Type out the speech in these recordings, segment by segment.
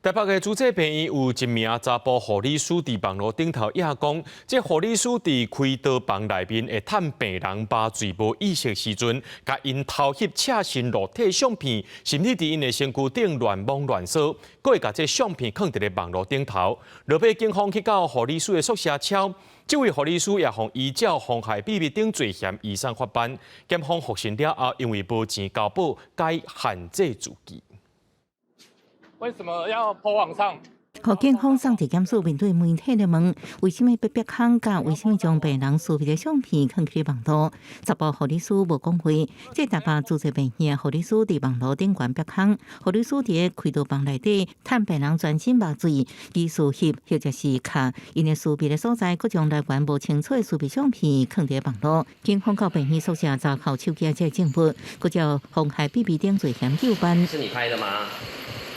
台北的主治病院有一名查埔護理師佇網路頂頭掖講，這護理師佇開刀房內面會探病人麻醉無意識時陣，共𪜶偷翕赤身露體相片，甚至佇𪜶的身軀頂亂摸亂挲，閣會共這相片囥佇咧網路頂頭。落尾警方去到護理師的宿舍敲，這位護理師也予依照妨害秘密等罪嫌移送法辦。檢方複審了後，因為無錢交保，改限制住居。為什麼要 PO 網上？予警方送地檢署面對媒體的問，為啥物欲煏空？佮為啥物將病人私密的相片囥佇網路？查埔護理師無講話。這台北主治病院護理師佇網路頂懸煏空，護理師佇開刀房內底探病人全身麻醉，疑似翕或者是敲𪜶的私密的所在，閣將來源無清楚的私密相片囥佇網路。警方到病院宿舍查扣手機這證物，閣照妨害秘密等罪嫌究辦。是你拍的嗎？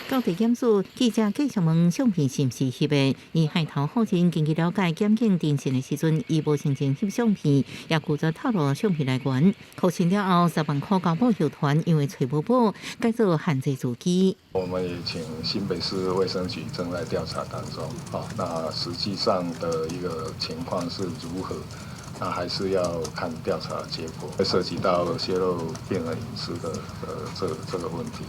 到地檢署，記者繼續問相片是毋是翕的，伊害頭否認。根據了解，檢警偵訊的時陣，伊無承認翕相片，也拒絕透露相片來源。確診了後，10萬塊交保後團，因為揣無保，改做限制住居。我們也請新北市衛生局正在調查當中，啊，那實際上的一個情況是如何？那還是要看調查結果，會涉及到洩露病人隱私的這個問題。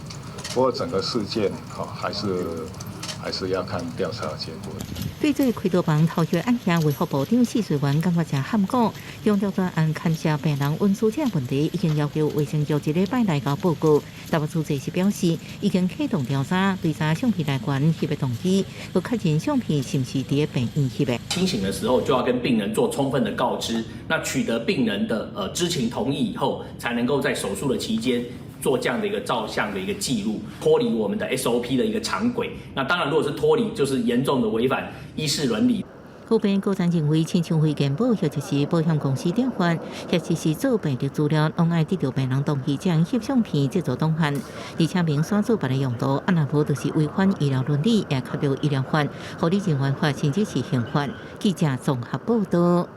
不過整個事件，哈，還是要看調查結果。對這個開刀房偷翕案件，衛福部長許瑞元感覺誠罕古，強調專案牽涉病人隱私這個問題，已經要求衛生局這禮拜來交報告。台北主治是表示，已經啟動調查，追查相片來源、翕的動機，閣確認相片是毋是佇病院翕的。清醒的時候就要跟病人做充分的告知，那取得病人的知情同意以後，才能夠在手術的期間做這樣的一個照相的一個記錄，脫離我們的 SOP 的一個常軌。那當然，如果是脫離，就是嚴重的違反醫事倫理。後邊高層認為，親像衛健保或者是保險公司調換，或者是做病歷資料，攏愛得著病人同意，才翕相片製作檔案，而且明紲做別个用途，啊若無就是違反醫療倫理，會觸著醫療法、護理人員法，甚至是刑法。記者綜合報道。